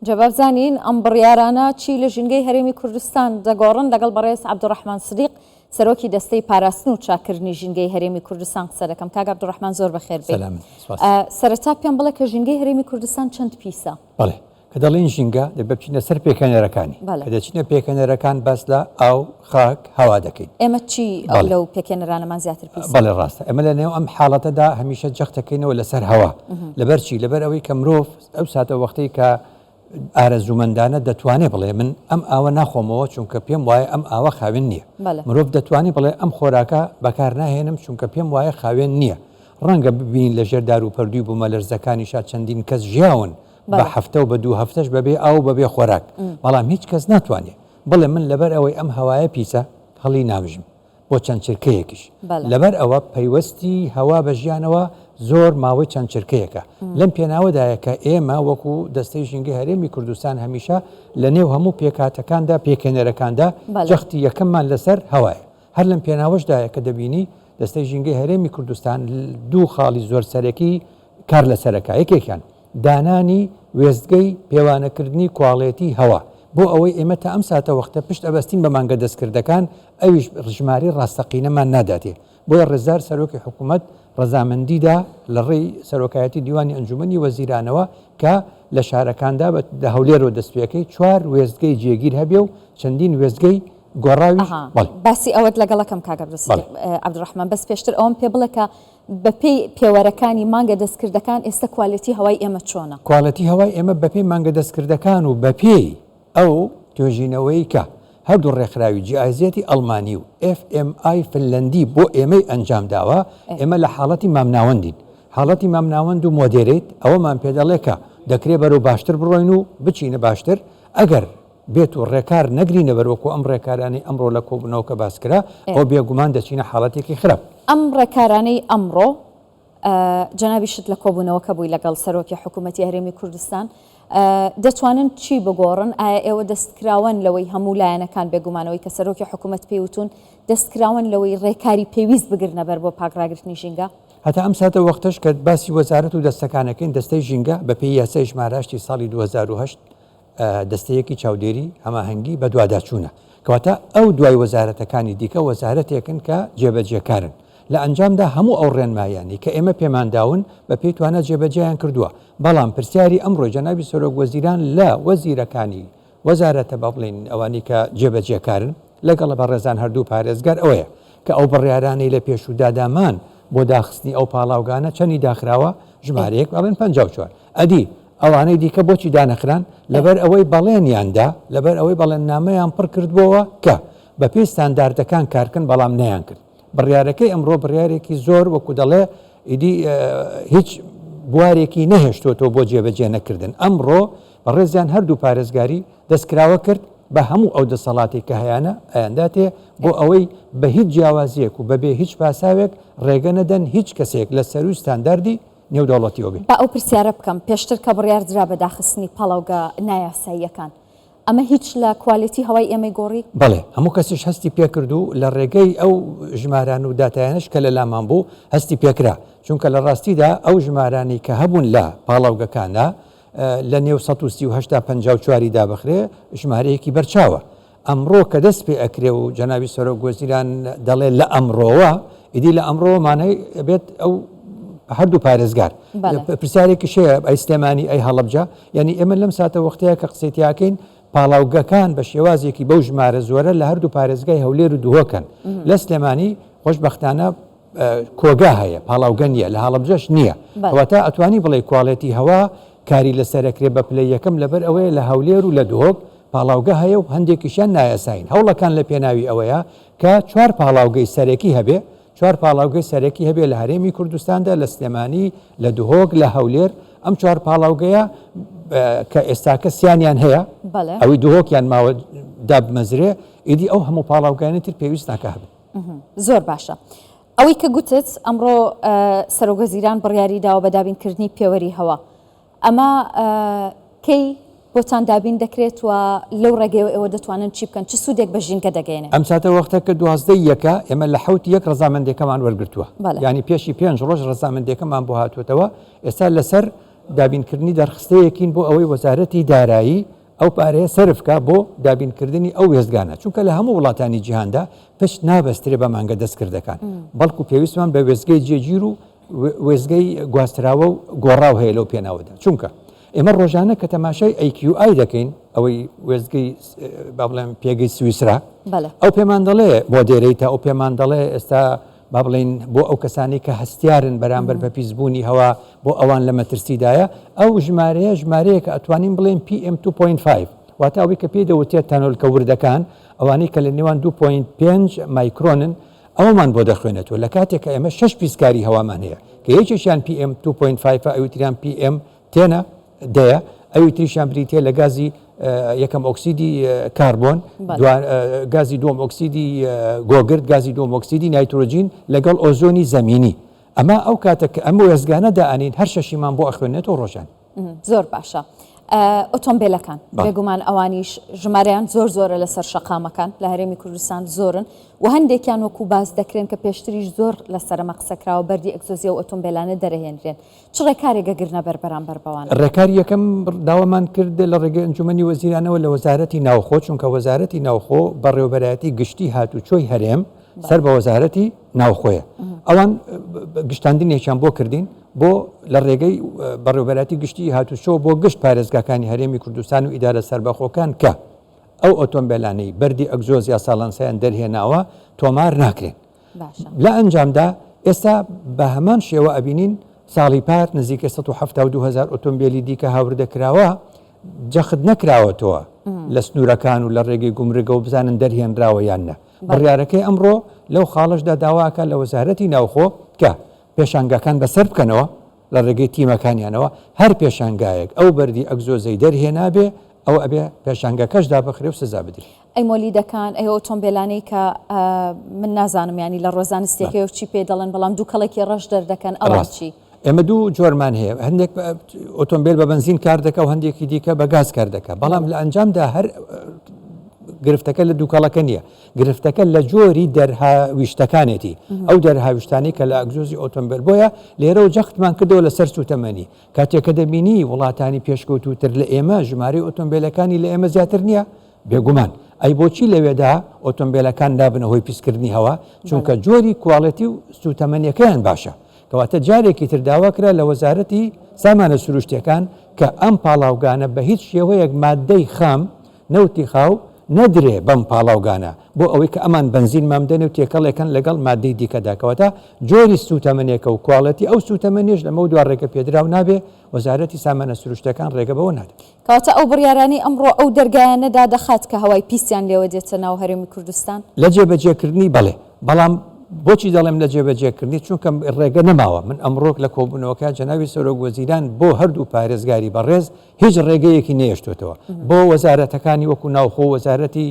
جا با بزانین ئەم بڕیارانە چی لە ژینگەی هەرێمی کوردستان دەگۆڕن، لەگەڵ بەڕێز عەبدولڕەحمان سدیق سەرۆکی دەستەی پاراستن و چاککردنی ژینگەی هەرێمی کوردستان قسە دەکەم. کاک عەبدولڕەحمان زۆر بەخێر بێی. سەلامت، سپاس. سەرەتا پێم بڵێ کە ژینگەی هەرێمی کوردستان چەند پیسە؟ بەڵێ، کە دەڵێین ژینگە دەبێ بچینە سەر پێکهێنەرەکانی. کە دەچینە پێکهێنەرەکان باس لە ئاو، خاک، هەوا دەکەین. ئێمە چی لەو پێکهێنەرانەمان زیاتر پیسە؟ بەڵێ ڕاستە. ئێمە لە نێو ئەم حاڵەتەدا هەمیشە جەخت دەکەینەوە لەسەر هەوا. لەبەر چی؟ لەبەر ئەوەی کە مرۆڤ ئەو ساتەوەختەی کە ئارەزوومەندانە دەتوانێ بڵێ من ئەم ئاوە ناخۆمەوە چونکە پێم وایە ئەم ئاوە خاوێن نییە. مرۆڤ دەتوانێ بڵێ ئەم خۆراکە بەکار ناهێنم چونکە پێم وایە خاوێن نییە. ڕەنگە ببینین لەژێر داروپەردووی بوومەلەرزەکانیشا چەندین کەس ژیاون بە هەفتە و بە دوو هەفتەش بەبێ ئاو و بەبێ خۆراک، بەڵام هیچ کەس ناتوانێ بڵێ من لەبەر ئەوەی ئەم هەوایە پیسە هەڵی نامژم بۆ چەند چرکەیەکیش. لەبەر ئەوە پەیوەستی هەوا بە ژیانەوە زۆر ماوەی چەند چرکەیەکە. لەم پێناوەدایە کە ئێمە وەکو دەستەی ژینگەی هەرێمی کوردستان هەمیشە لە نێو هەموو پێکهاتەکاندا، پێکهێنەرەکاندا جەختی یەکەممان لەسەر هەوایە. هەر لەم پێناوەشدایە کە دەبینی دەستەی ژینگەی هەرێمی کوردستان دوو خاڵی زۆر سەرەکی کار لەسەرەکە، یەکێکیان دانانی وێستگەی پێوانەکردنی کواڵێتی هەوا، بۆ ئەوەی ئێمە تا ئەم ساتەوەختە پشت ئەبەستین بە مانگە دەستکردەکان، ئەویش ژمارەی ڕاستەقینەمان ناداتێ، بۆیە ڕێزدار سەرۆکی حکومەت ڕەزامەندی دا لە ڕێی سەرۆکایەتی دیوانی ئەنجومەنی وەزیرانەوە کە لە شارەکاندا بە لە هەولێرەوە دەستپێکەی چوار وێستگەی جێگیر هەبێ و چەندین وێستگەی گۆڕاویش ئەها بەڵێ. باسی ئەوەت لەگەڵەکەم کاک بەڵێ. عەبدولڕەحمان بەس پێشتر ئەوەم پێ بڵێ کە بەپێی پێوەرەکانی مانگە دەستکردەکان ئێستە کوالێتی هەوای ئێمە چۆنە؟ کوالێتی هەوای ئێمە بەپێی مانگە دەستکردەکان و بەپێی ئەو توێژینەوەی کە هەردوو ڕێکخراوی GIZ ی ئەڵمانی و FMI فنلەندی بۆ ئێمەی ئەنجام داوە، ئێمە لە حاڵەتی مامناوەندین. حاڵەتی مامناوەند و moderate ئەوەمان پێدەڵێ کە دەکرێ بەرەو باشتر بڕۆین و بچینە باشتر ئەگەر بێت و ڕێکار نەگرینە بەر وەکو ئەم ڕێکارانەی ئەمڕۆ لە کۆبوونەوەکە باس کرا، ئەوە بێگومان دەچینە حاڵەتێکی خراپ. ئەم ڕێکارانەی ئەمڕۆ جەنابیشت لە کۆبوونەوەکە بووی لەگەڵ سەرۆکی حکوومەتی هەرێمی کوردستان، دەتوانن چی بگۆڕن؟ ئایا ئێوە دەستکراوەن لەوەی هەموو لایەنەکان بێگومانەوەی کە سەرۆکی حکوومەت پێی وتوون دەستکراوەن لەوەی ڕێکاری پێویست بگرنە بەر بۆ پاکڕاگرتنی ژینگە؟ هەتا ئەم ساتە وەختەش کە باسی وەزارەت و دەستەکانەکەین، دەستەی ژینگە بەپێی یاسای ژمارە هەشتی ساڵی 2008 دەستەیەکی چاودێری، هەماهەنگی، بەدواداچوونە. کەواتە ئەو دوای وەزارەتەکانی دیکە وەزارەتێکن کە جێبەجێکارن. لە ئەنجامدا هەموو ئەو ڕێنماییانەی کە ئێمە پێمان داون بەپێی توانا جێبەجێیان کردووە. بەڵام پرسیاری ئەمڕۆی جەنابی سەرۆک وەزیران لە وەزیرەکانی وەزارەتە با بڵێین ئەوانەی کە جێبەجێکارن لەگەڵ بەڕێزان هەردوو پارێزگار ئەوەیە کە ئەو بڕیارانەی لە پێشوودا دامان بۆ داخستنی ئەو پاڵاوگانە چەنی داخراوە؟ ژمارەیەک ئەڵێن 54. ئەدی ئەوانەی دیکە بۆچی دانەخران؟ لەبەر ئەوەی بەڵێنیان دا، لەبەر ئەوەی بەڵێننامەیان پڕ کردبۆوە کە بەپێی ستانداردەکان کارکەن بەڵام نەیانکرد. بڕیارەکەی ئەمڕۆ بڕیارێکی زۆر وەکو دەڵێ ئیدی هیچ بوارێکی نەهێشتۆتەوە بۆ جێبەجێ نەکردن. ئەمڕۆ بەڕێزیان هەردوو پارێزگاری دەستکراوە کرد بە هەموو ئەو دەسەڵاتێک کە هەیانە ئەیانداتێ بۆ ئەوەی بە هیچ جیاوازیەک و بەبێ هیچ پاساوێک ڕێگە نەدەن هیچ کەسێک لە سەرووی ستانداردی نێودەوڵەتیەوە بێ. با ئەو پرسیارە بکەم، پێشتر کە بڕیار درا بە داخستنی پاڵاوگە نایاساییەکان، ئەمە هیچ لە کوالێتی هەوای ئێمەی گۆڕی؟ بەڵێ، هەموو کەسیش هەستی پێکرد و لە ڕێگەی ئەو ژماران و داتایانەش کە لە لامان بوو هەستی پێکرا، چونکە لە ڕاستیدا ئەو ژمارانەی کە هەبوون لە پاڵاوگەکاندا لە نێو 138 تا 54 ی دابخرێ ژمارەیەکی بەرچاوە. ئەمڕۆ کە دەست پێ ئەکرێ و جەنابی سەرۆک وەزیران دەڵێ لە ئەمڕۆوە، ئیدی لە ئەمڕۆوە مانای ئەبێت ئەو هەردوو پارێزگار. پرسیارێکیش هەیە ئەی سلێمانی ئەی هەڵەبجە، یانی ئێمە لەم ساتە وەختەیە کە قسەی تیاکەین پاڵاوگەکان بە شێوازێکی بەو ژمارە زۆرە لە هەردوو پارێزگای هەولێر و دهۆکن. لە سلێمانی خۆشبەختانە کۆگا هەیە پاڵاوگە نییە لە هەڵەبجەش نییە واتە ئەتوانی بڵێ کواڵێتی هەوا کاری لەسەرەکرێ بە پلەی یەکەم لەبەر ئەوەیە لە هەولێر و لە دهۆک پاڵاوگە هەیە و هەندێکیشیان نایاسایین هەوڵەکان لە پێناوی ئەوەیە کە چوار پاڵاوگەی سەرەکی هەبێ چوار پاڵاوگەی سەرەکی هەبێ لە هەرێمی کوردستاندا لە سلێمانی لە دهۆک لە هەولێر ئەم چوار پاڵاوگەیە کە ئێستاکە سیانیان هەیە ئەوەی دهۆکیان ماوە دابمەزرێ ئیدی ئەو هەموو پاڵاوگانی تر پێویست ناکە هەبێ. زۆر باشە. ئەوەی کە گوتت ئەمڕۆ سەرۆکوەزیران بڕیاری داوە بە دابینکردنی پێوەری هەوا. ئەمە کەی بۆتان دابین دەکرێت و لەو ڕێگەیەوە ئێوە دەتوانن چی بکەن؟ چ سوودێک بە ژینگە دەگەیەنێ؟ ئەم ساتە وەختە کە 12 یەکە ئێمە لە حەوتی یەک ڕەزامەندیەکەمان وەرگرتووە. یانی پێشی پێنج ڕۆژ ڕەزامەندیەکەمان بۆ هاتووەتەوە ئێستا لەسەر. دابینکردنی دەرخستەیەکین بۆ ئەوەی وەزارەتی دارایی ئەو پارەیە سەرف کا بۆ دابینکردنی ئەو وێستگانە، چونکە لە هەموو وڵاتانی جیهاندا پشت نابەسترێ بە مانگە دەستکردەکان، بەڵکو پێویستمان بە وێستگەی جێگیر و وێستگەی گواستراوە و گۆڕاو هەیە لەو پێناوەدا، چونکە ئێمە ڕۆژانە کە تەماشای AQI دەکەین، ئەوەی وێستگەی با بڵێم پێگەی سویسرا، ئەو پێمان دەڵێ moderate ە، ئەو پێمان دەڵێ ئێستا با بڵێین بۆ ئەو کەسانەی کە هەستیارن بەرامبەر بە پیسبوونی هەوا بۆ ئەوان لە مەترسیدایە، ئەو ژمارەیە ژمارەیەکە ئەتوانین بڵێین PM 2.5 واتە ئەوەی کە پێی دەوترێت تەنۆلکە وردەکان ئەوانەی کە لە نێوان 2.5 مایکرۆنن ئەوەمان بۆ دەخوێنێتەوە لە کاتێک کە ئێمە شەش پیسکاری هەوامان هەیە کە یەکێکیان PM 2.5 ئەوی تریان PM 10 دەیە، ئەوی تریشیان بریتیە لە گازی یەکەم ئۆکسیدی کاربۆن، گازی دووەم ئۆکسیدی گۆگرد، گازی دووەم ئۆکسیدی نایترۆجین لەگەڵ ئۆزۆنی زەمینی. ئەمە ئەو کاتە کە ئەم وێستگانە دائەنێین هەر شەشیمان بۆ ئەخوێنێتەوە ڕۆژان. زۆر باشە. ئۆتۆمبیلەکان بێگومان ئەوانیش ژمارەیان زۆر زۆرە لەسەر شەقامەکان لە هەرێمی کوردستان زۆرن و هەندێکیان وەکو باس دەکرێن کە پێشتریش زۆر لەسەرەمە قسەکراوە بەردی ئەگزۆزیە و ئۆتۆمبیلانە دەرەهێنرێن چ ڕێکارێک ئەگرنە بەر بەرامبەر بەوانە؟ ڕێکاری یەکەم داوامان کرد لە ڕێگەی ئەنجومەنی وەزیرانەوە لە وەزارەتی ناوخۆ، چونکە وەزارەتی ناوخۆ بەڕێوەبەرایەتی گشتی هاتوچۆی هەرێم سەر بە وەزارەتی ناوخۆیە. ئەوان گشتاندنێکیان بۆ کردین بۆ لە ڕێگەی بەڕێوەبەرایەتی گشتی هاتوچۆ بۆ گشت پارێزگاکانی هەرێمی کوردستان و ئیدارە سەربەخۆکان کە ئەو ئۆتۆمبێلانەی بەردی ئەگزۆز یا ساڵانسایان دەرهێناوە تۆمار ناکرێن. لە ئەنجامدا ئێستا بە هەمان شێوە ئەبینین ساڵی پار نزیکەی 172 هەزار ئۆتۆمبیلی دیکە هاوردە کراوە جەخت نەکراوەتەوە لە سنوورەکان و لە ڕێگەی گومرگە و بزانن دەرهێنراوە یان نە. بڕیارەکەی ئەمڕۆ لەو خاڵەشدا داواکە لە وەزارەتی ناوخۆ کە پێشانگاکان بەسەر بکەنەوە لە ڕێگەی تیمەکانیانەوە هەر پێشانگایەک ئەو بەردی ئەگزۆزەی دەرهێنابێ ئەوە ئەبێ پێشانگەکەش دابخرێ و سزا بدرێ. ئەی مۆلیدەکان، ئەی ئۆتۆمبێلانەی کە من نازانم یانی لە ڕووە زانستیەکەیەوە چی پێ دەڵێن بەڵام دووکەڵێکی ڕەش دەردەکەن ئەوان چی؟ ئێمە دوو جۆرمان هەیە هەندێک ئۆتۆمبیل بە بەنزین کار دەکا و هەندێکی دیکە بە گاز کار دەکا بەڵام لە ئەنجامدا هەر گرفتەکە لە دووکەڵەکە نییە گرفتەکە لە جۆری دەرهاویشتەکانێتی ئەو دەرهاویشتانی کە لە ئەگزۆزی ئۆتۆمبیل بۆیە لێرە و جەختمان کردەوە لەسەر سوتەمەنی کاتێک کە دەبینی وڵاتانی پێشکەوتووتر لە ئێمە ژمارەی ئۆتۆمبیلەکانی لە ئێمە زیاتر نییە بێگومان. ئەی بۆچی لەوێدا ئۆتۆمبێلەکان نابنە هۆی پیسکردنی هەوا؟ چونکە جۆری کواڵێتی و سووتەمەنیەکەیان باشە. کەواتە جارێکی تر داوا کرا لە وەزارەتی سامانە سروشتیەکان کە ئەم پاڵاوگانە بە هیچ شێوەیەک ماددەی خام، نەوتی خاو، نەدرێ بەم پاڵاوگانە بۆ ئەوەی کە ئەمان بەنزینمان بدەنێ و تێکەڵێکەن لەگەڵ ماددەی دیکەدا. کەواتە جۆری سووتەمەنیەکە و کواڵێتی ئەو سووتەمەنیەش لەمەودوا ڕێگەپێدراو نابێ، وەزارەتی سامانە سروشتیەکان ڕێگە بەوە نادات. کەواتە ئەو بڕیارانەی ئەمڕۆ ئەو دەرگایانە دادەخات کە هەوای پیسیان لێوە دێتە ناو هەرێمی کوردستان؟ لە جێبەجێکردنی بەڵێ، بەڵام بۆچی دەڵێم لە جێبەجێکردنی چونکە ڕێگە نەماوە، من ئەمڕۆ لە کۆبوونەوەکە جەنابی سەرۆک وەزیران بۆ هەردوو پارێزگاری بەڕێز هیچ ڕێگەیەکی نەهێشتۆتەوە بۆ وەزارەتەکانی وەکو ناوخۆ و وەزارەتی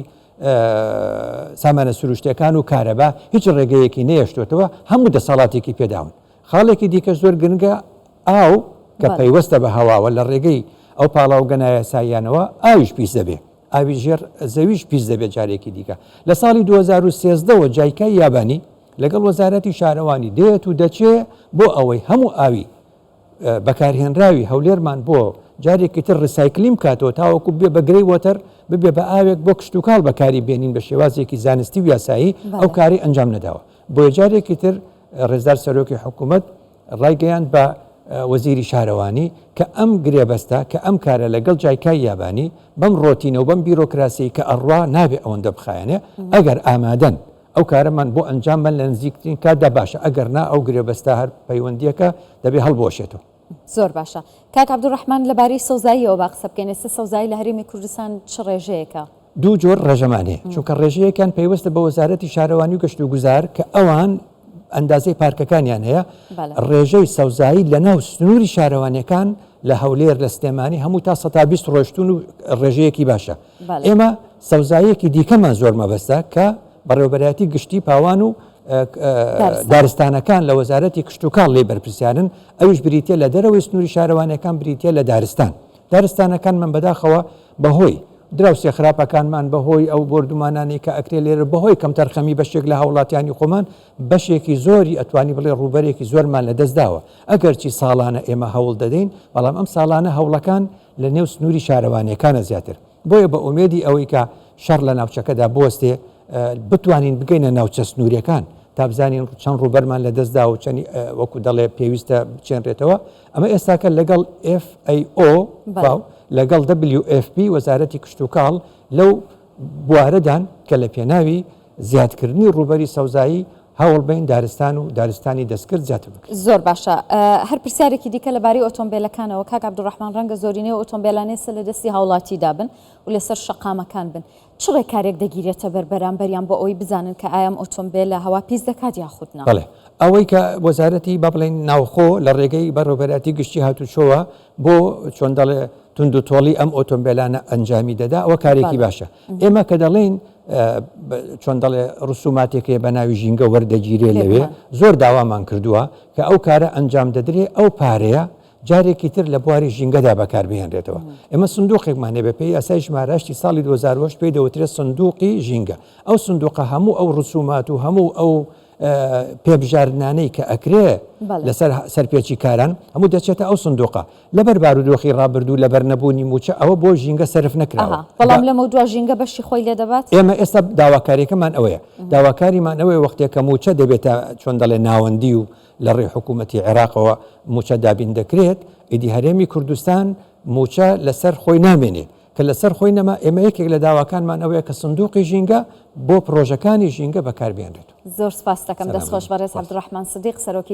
سامانە سروشتیەکان و کارەبا هیچ ڕێگەیەکی نەهێشتۆتەوە هەموو دەسەڵاتێکی پێداون. خاڵێکی دیکەش زۆر گرنگە ئاو کە پەیوەستە بە هەواوە لە ڕێگەی ئەو پاڵاوگە نایاساییانەوە ئاویش پیس دەبێ ئاوی ژێر زەویش پیس دەبێت جارێکی دیکە لە ساڵی 2013 ەوە جایکای یابانی لەگەڵ وەزارەتی شارەوانی دێت و دەچێ بۆ ئەوەی هەموو ئاوی بەکارهێنراوی هەولێرمان بۆ جارێکی تر recycling بکاتەوە تاوەکو بێ بە grey water ببێ بە ئاوێک بۆ کشتوکاڵ بەکاری بێنین بە شێوازێکی زانستی و یاسایی ئەو کاری ئەنجام نەداوە بۆیە جارێکی تر ڕێزدار سەرۆکی حکوومەت ڕایگەیاند بە وەزیری شارەوانی کە ئەم گرێبەستە کە ئەم کارە لەگەڵ جایکای یابانی بەم ڕۆتینە و بەم بیرۆکراسیەی کە ئەڕوا نابێ ئەوەندە بخایەنێ ئەگەر ئامادەن ئەو کارەمان بۆ ئەنجام بەن لە نزیکترین کاتدا باشە ئەگەر نا ئەو گرێبەستە هەر پەیوەندیەکە دەبێ هەڵبوەشێتەوە. زۆر باشە کاک عەبدولڕەحمان لەبارەی سەوزاییەوە با قسە بکەین ئێستا سەوزایی لە هەرێمی کوردستان چ ڕێژەیەکە؟ دوو جۆر ڕێژەمان هەیە چونکە ڕێژەیەکیان پەیوەستە بە وەزارەتی شارەوانی و گەشتوگوزار کە ئەوان ئەندازەی پارکەکانیان هەیە ڕێژەی سەوزایی لە ناو سنووری شارەوانیەکان لە هەولێر لە سلێمانی هەموو تا 120 ڕۆشتون و ڕێژەیەکی باشە ئێمە سەوزاییەکی دیکەمان زۆر مەبەستە کە بەڕێوبەرایەتی گشتی پاوان و دارستانەکان لە وەزارەتی کشتتوکاڵ لێ بەرپرسیارن ئەویش بریتە لە دەرەوەی سنووری شارەوانەکان بریتە لە دارستان دارستانەکان من بەداخەوە بەهۆی دراوسێ خراپەکانمان بەهۆی ئەو بۆردومانانەی کە ئەکرێ لێرە بەهۆی کەمتەرخەمی بەشێک لە هاوڵاتیانی خۆمان بەشێکی زۆری ئەتوانی بڵێ ڕووبەرێکی زۆرمان لەدەست داوە ئەگەرچی ساڵانە ئێمە هەوڵ دەدەین بەڵام ئەم ساڵانە هەوڵەکان لە نێو سنووری شارەوانیەکانە زیاتر بۆیە بە ئومێدی ئەوەی کە شەڕ لە ناوچەکەدا بوەستێ بتوانین بگەینە ناوچە سنووریەکان تا بزانین چەند ڕووبەرمان لە دەستدا و چەنی وەکو دەڵێ پێویستە بچێنرێتەوە ئەمە ئێستاکە لەگەڵ FAO فاو لەگەڵ WFP وەزارەتی کشتوکاڵ لەو بوارەدان کە لە پێناوی زیادکردنی ڕووبەری سەوزایی هەوڵ بەین دارستان و دارستانی دەستکرد زیاتر بکرێت. زۆر باشە هەر پرسیارێکی دیکە لەبارەی ئۆتۆمبێلەکانەوە کاک عەبدولڕەحمان ڕەنگە زۆرینەی ئەو ئۆتۆمبێلانەی ئێستا لە دەستی هاوڵاتیدا بن و لەسەر شەقامەکان بن چ ڕێکارێک دەگیرێتە بەر بەرامبەریان بۆ ئەوەی بزانن کە ئایا ئەم ئۆتۆمبێلە هەوا پیس دەکات یاخود نا؟ بەڵێ ئەوەی کە وەزارەتی با بڵێین ناوخۆ لە ڕێگەی بەڕێوەبەرایەتی گشتی هاتوچۆوە بۆ چۆن دەڵێ توندوتۆڵی ئەم ئۆتۆمبێلانە ئەنجامی دەدا ئەوە کارێکی باشە ئێمە کە دەڵێین چۆن دەڵێ ڕسوماتێک هەیە بە ناوی ژینگە وەردەگیرێ لەوێ زۆر داوامان کردووە کە ئەو کارە ئەنجام دەدرێ ئەو پارەیە جارێکی تر لە بواری ژینگەدا بەکاربهێنرێتەوە ئێمە سندوقێکمان هەیە بەپێی یاسای ژمارە هەشتی ساڵی 2008 پێی دەوترێت سندوقی ژینگە ئەو سندوقە هەموو ئەو ڕسومات و هەموو ئەو پێبژاردنانەی کە ئەکرێ لەسەر سەرپێچی کاران هەموو دەچێتە ئەو سندوقە لەبەر بارودۆخی ڕابردوو لەبەر نەبوونی مووچە ئەوە بۆ ژینگە سەرف نەکراوە. بەڵام لەمەودوا ژینگە بەشی خۆی لێ دەبات؟ ئێمە ئێستا داواکاریەکەمان ئەوەیە داواکاریمان ئەوەیە وەختێک کە مووچە دەبێتە چۆن دەڵێ ناوەندی و لە ڕێی حکوومەتی عێراقەوە مووچە دابین دەکرێت ئیدی هەرێمی کوردستان مووچە لەسەر خۆی نامێنێ کە لەسەر خۆی نەما ئێمە یەکێک لە داواکانمان ئەوەیە کە سندوقی ژینگە بۆ پڕۆژەکانی ژینگە بەکاربهێنرێت. زۆر سپاست دەکەم دەست خۆش بەڕێز عەبدولڕەحمان سدیق سەرۆکی.